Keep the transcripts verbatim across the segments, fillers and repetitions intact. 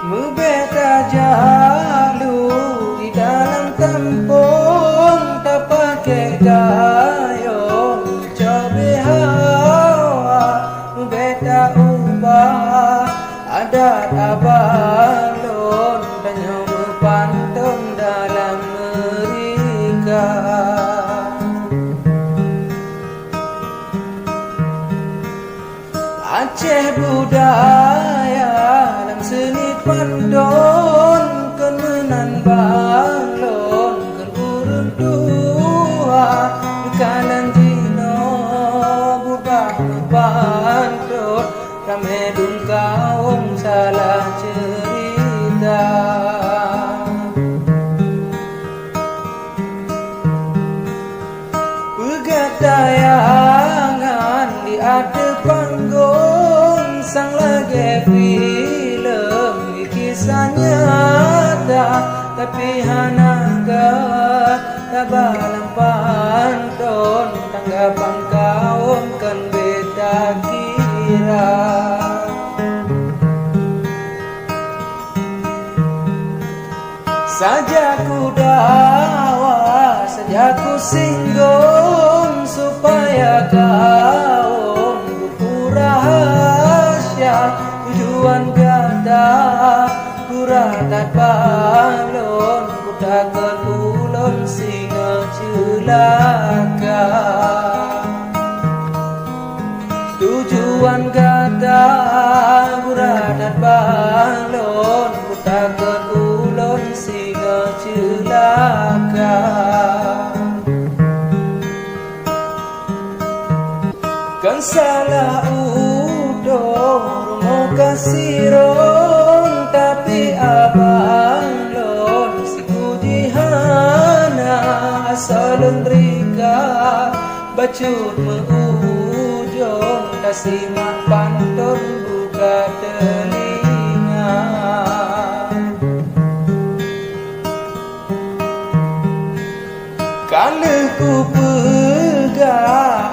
Meubeda jalu di dalam kampong, tapakai gayong cabe hawa, meubeda ubah adat abah lôn, tanyoe meupanton dalam meurika. Aceh budaya lam seuni panton, kon meunan bang lôn kon ureuëng tuha. Meukalan jinoe bubah meupanton, ramé dum kawöm salah ceurita. Peugah tayangan di ateueh panggong, sang lagée filem di kisah nyata, tapi hana ka taba lam panton, tanggapan kawöm kan beda kira. Saja kudawa, saja kusinggong, supaya kawöm kupeurahsia. Tujuan gata gura that bak lôn, kutakot ulôn singoh ceulaka. Tujuan gata gura that bak lôn, kutakot ulôn singoh ceulaka. Kan salah udoe rumoh ka sirong, tapi abang lôn siku jihana. Asoe lôn rika bacut meu-ujong, tasimak panton buka teulinga. Ka lheueh kupeugah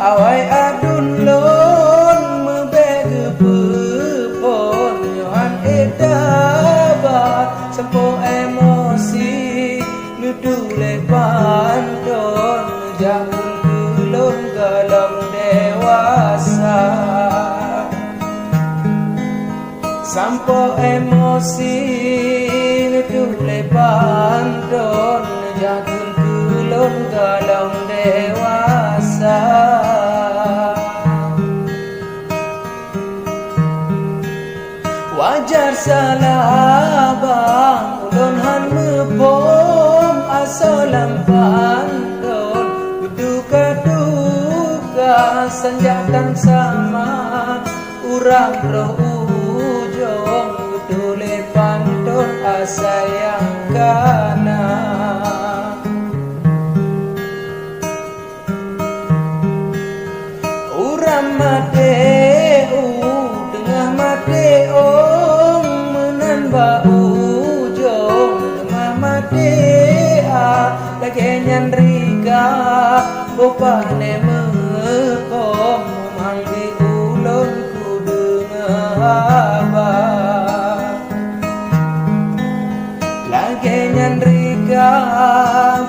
awai aduen lôn, meubék geupeuphon nyoe han ék taba. Sampoe emosi neutulée panton, neujak kheun keu lôn gohlom dewasa. Sampoe emosi neutulée panton, neujak kheun keu lôn gohlom dewasa. Wajar salah abang, ulôn han muphom asoe lam panton. Geutuka-tuka sanjatan sama, urang roh ujong geutuléh panton asai nyang kana. Urang maté u teungoh maté ong, meunan bak ujong teuma maté a. Lagée nyan rika boh pané meuphom, meumang di ulôn kudeungoe haba. Lagée nyan rika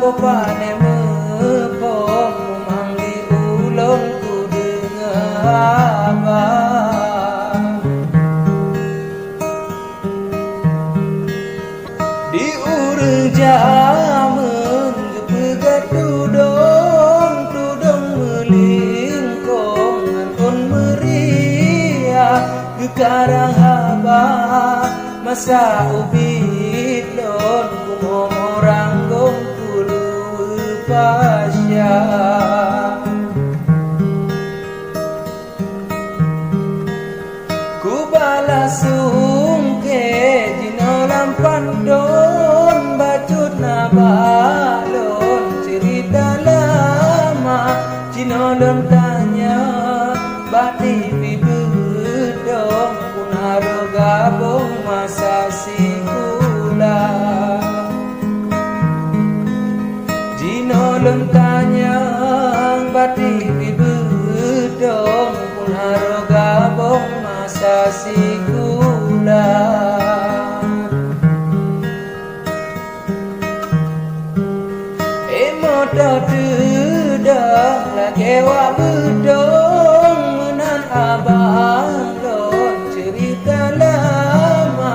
boh pané meuphom, meumang di ulôn kudeungoe haba. Di ureuëng jamén geupeugah tudong, tudong meulingkong ngon ôn meuria, geukarang haba masa ubit lôn, kumoe ranggong kuluweue pasya. Tanyong bati beutong pun harôh gabong masa sikula. Imo toh teudong lagèe wak beutong meunan abang lôn ceurita lama.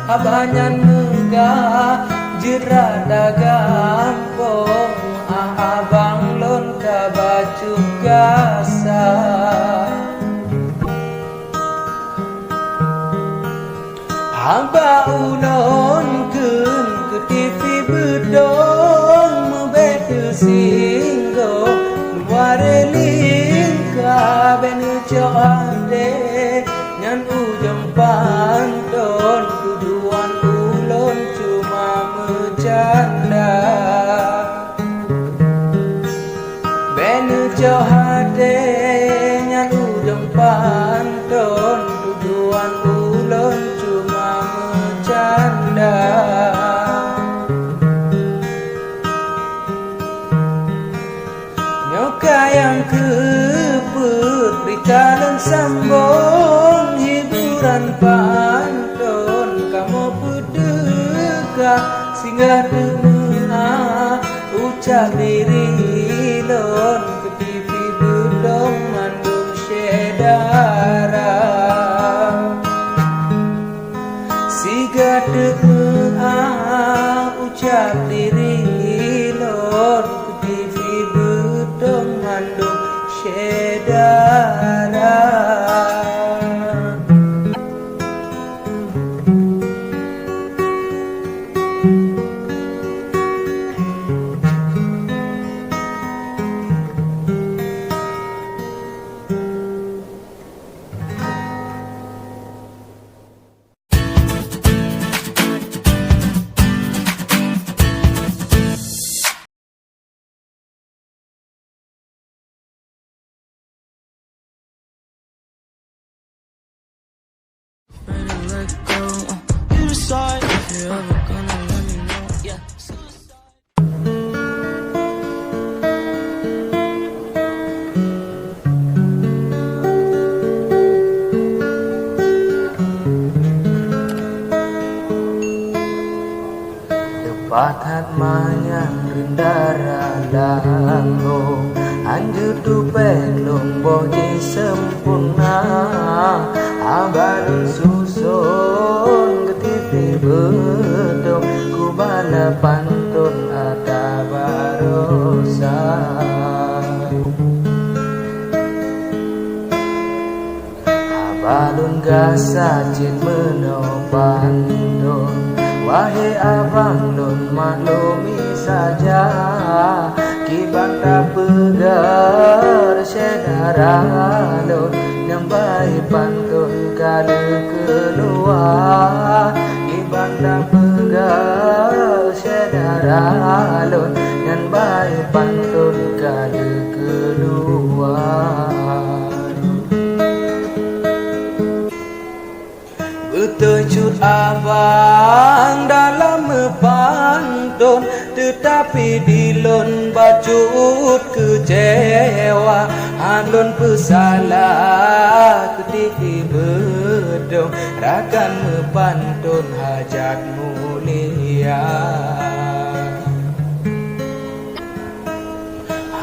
Haba nyan meugah jeuet rata gampông, ah abang lôn ka bacut gasa. Haba ulôn kheun keu T V beutong meubèk teusinggong, luwa lingka bèk neucok até. Nyan ujông panton, tujuan ulôn cuma meucanda. Bèk neucok até, nyan ujông panton, tujuan ulôn cuma meucanda. Nyoe ka nyang keupeue rita lôn sambong, hiburan panton kamoe peuteuka, singgah teumeu'ah ucab diri lôn keu T V beutong mandum syedara. Siga teumeu'ah ucab diri lôn keu T V beutong mandum syedara. Teupah that manyang reunda randang lôn, hanjeuet tupéh lôn boh jiseumpurna. Haba lôn suson keu T V beutong, kubala panton ata barosa. Haba lôn gasa cit meunoe panton, wahé abang lôn maklumi saja. Kiban tapeugah syedara lôn, nyang baé panton ka lheueh keuluwa. Kiban tapeugah syedara lôn, nyang baé panton ka lheueh keuluwa. Beutôi cut abang dalam meupanton, teutapi di lôn bacut keucewa. Hán lôn peusalah keu T V beutong, rakan meupanton hajat mulia.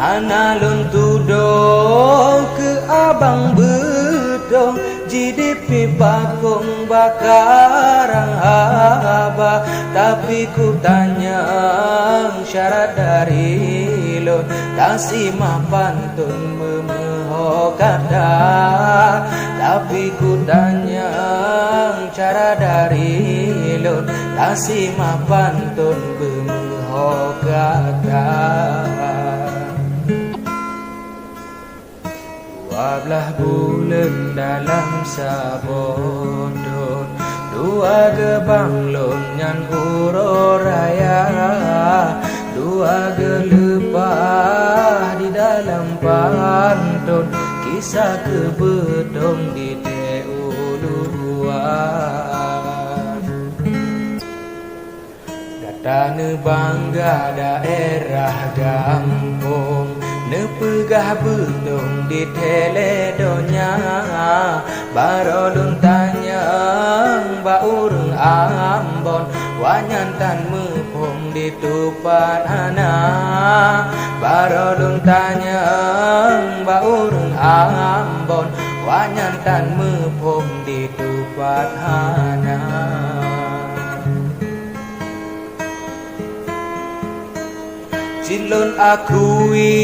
Hana lôn tudoe keu abang beutong, jidip pih pakong bak karang haba. Tapi kutanyong syarat dari lôn, tasimak panton beumeuho gata. Tapi kutanyong cara dari lôn, tasimak panton beumeuho gata. Dua blaih buleuen dalam saboh thon, dua geubang lôn nyan uroe raya. Dua geuleupah di dalam panton, kisah keu beutong di Teuuluan. Gata Neubangga daerah gampông, neupeugah beutông di thèe lé donya. Barô lôn tanyong bak ureuëng Ambon, awaknyan tan muphom di tupat hana. Barô lôn tanyong bak ureuëng Ambon, awaknyan tan muphom di tupat hana. Cit lôn akui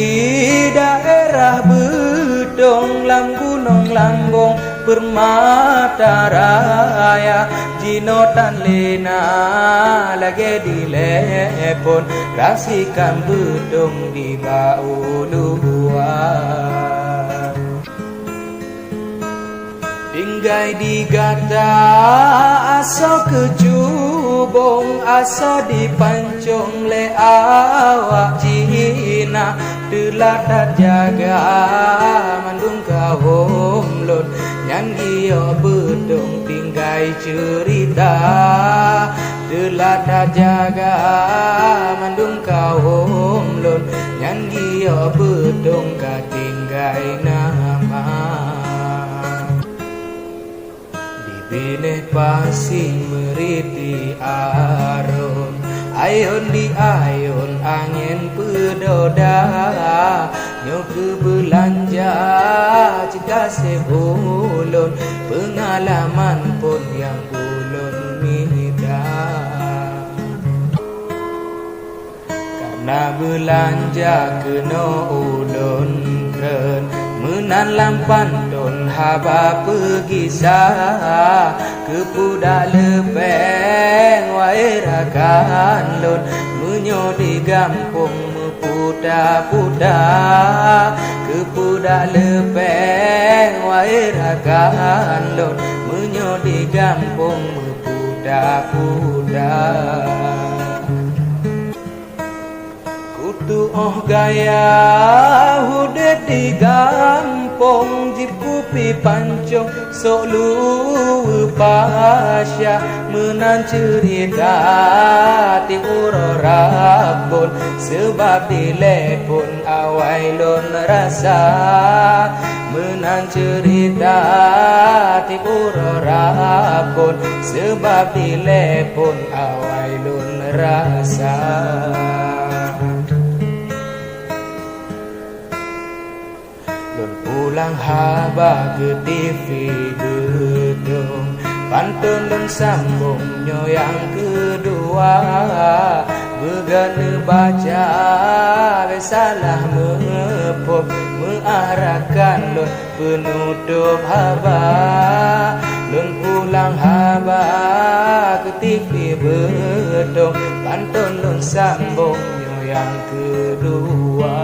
daerah beutông lam Gunong Langgong Permata Raya, jinoe tan lé na lagée dilée phon, rasikam beutông di bak u luwa. Tinggai di gata asoe keucubong, asoe jipancong lé awak Cina. Teulat that jaga mandum kawöm lôn, nyan giyok beutông tinggai ceurita. Teulat that jaga mandum kawöm lôn, nyan giyok beutông ka tinggai nama. Di binéh pasi meuriti arôn, ayôn di ayôn angén peudoda. Nyoe keu beulanja cit gaséh ulôn, peungalaman phon nyang ulôn mita. Kareuna beulanja keunoe ulôn treun, meunan lam panton haba peugisa. Keupudak leupeng wae rakan lôn, meunyoe di gampông meuputa-puta. Keupudak leupeng wae rakan lôn, meunyoe di gampông meuputa-puta. Kutuoh gaya udeb di gampông, jieb kupi pancong sôk luweue pasya. Meunan ceurita tieb uroe Rabon, seubab dilée phon awai lôn rasa. Meunan ceurita tieb uroe Rabon, seubab dilée phon awai lôn rasa. Lôn pulang haba keu T V Beutông, panton lôn sambông nyoe nyang keudua. Beugét neubaca, bék salah meuphom, meuarahkan lôn peunutôb haba. Lôn pulang haba keu T V Beutông, panton lôn sambông nyoe nyang keudua.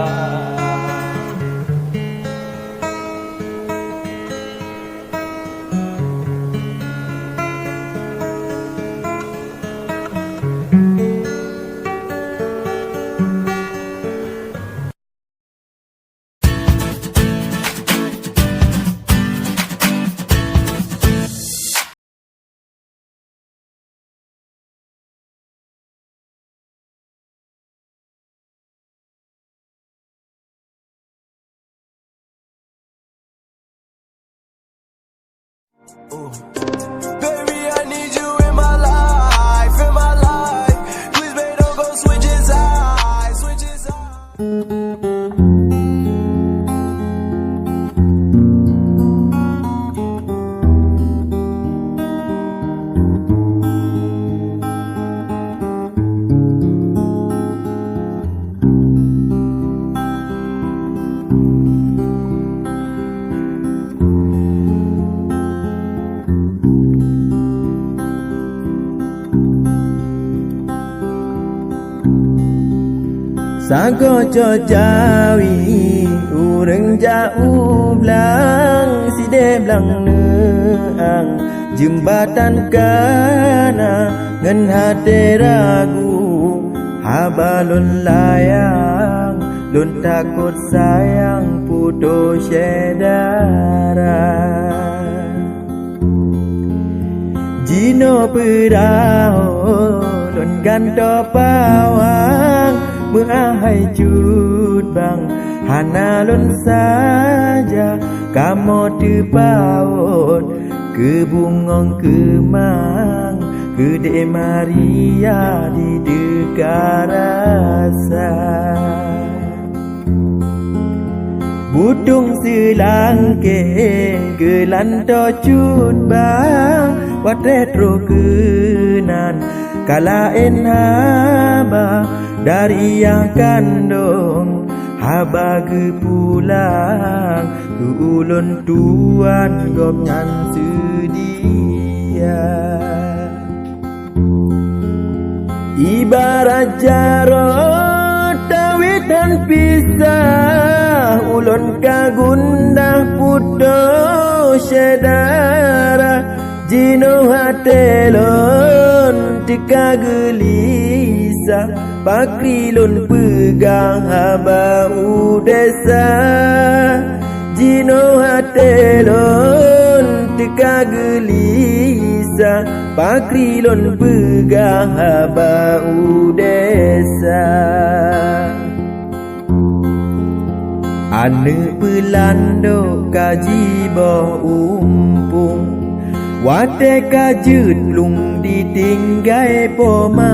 Ooh. Baby, I need you in my life, in my life. Please, babe, don't go switch sides, switch sides. Sagoe cok jawi ureueng jak u blang, sideh blang neuang jeumbatan kana ngon até ragu. Haba lôn layang, lôn takot sayang putôh syedara. Jinoe peurahô Gantoe pawang meuahai cut bang, hana lôn saja kamoe teupawot, keu bungöng keumang keudeh Maria di teuka rasa. Butông seulangké geulantoe cut bang, watée troh keunan ka laén haba dari ayah kandông, haba geupulang keu ulôn tuan gobnyan seudia. Ibarat jaroe tawét han pisah, ulôn ka gundah putôh syedara. Jinoe até lôn teuka geulisah, pakri lôn peugah haba u desya. Jinoe até lôn teuka geulisah, pakri lôn peugah haba u desya. Aneuëk peulandok ka jiboh umpung, watée ka jeuet plueng ditinggai poma.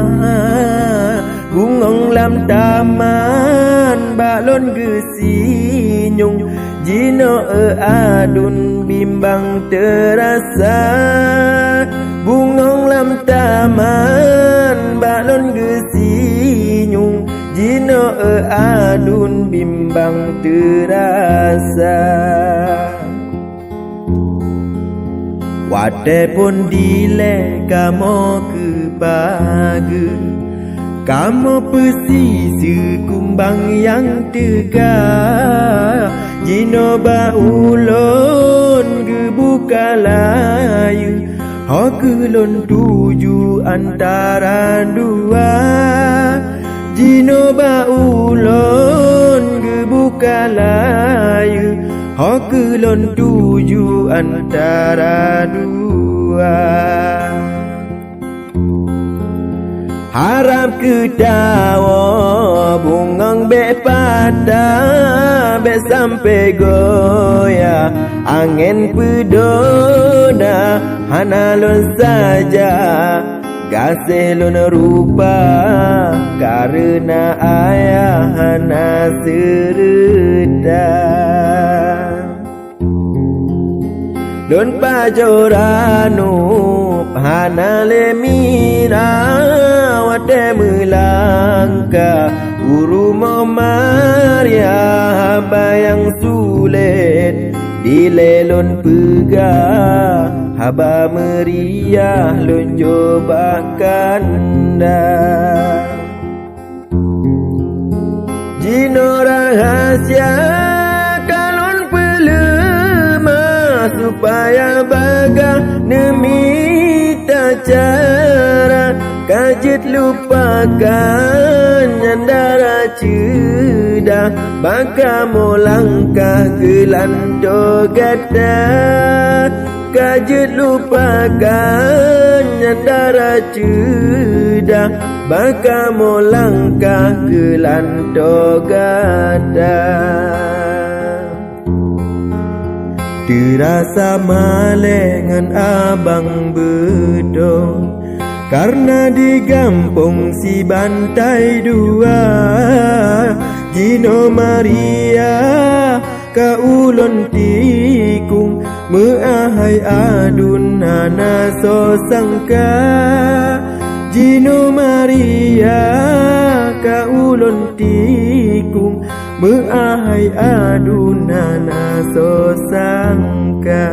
Bungöng lam taman bak lôn geusinyueng, jinoe aduen bimbang teurasa. Bungöng lam taman bak lôn geusinyueng, jinoe aduen bimbang teurasa. Watée phon dilée kamoe keu pageue, kamoe peusiseue kumbang nyang teuga. Jinoe bak ulôn geubuka layeue, ho keuh lôn tuju antara dua. Jinoe bak ulôn geubuka layeue, ho keuh lôn tuju antara dua. Harab keu tawoe bungöng bék patah, bék sampoe goyah angén peudona. Hana lôn saja gaséh lôn rupa, kareuna ayah hana seureuta. Lôn pajoh ranub hana lé mira, watée meulangkah u rumoh Maria haba nyang sulet. Dilée lôn peugah haba meuriah lôn jok bak kanda. Jinoe rahsia ka lôn peuleumah, supaya bagah neumita cara. Ka jeuet lupakan nyan dara ceudah, bak kamoe langkah geulantoe gata. Ka jeuet lupakan nyan dara ceudah, bak kamoe langkah geulantoe gata. Teurasa malée ngon abang beutôi, kareuna di gampông sibantai dua. Jinoe Maria ka ulôn tikung, meuahai aduen hana soe sangka. Jinoe Maria ka ulôn tikung, meuahai aduen hana soe sangka.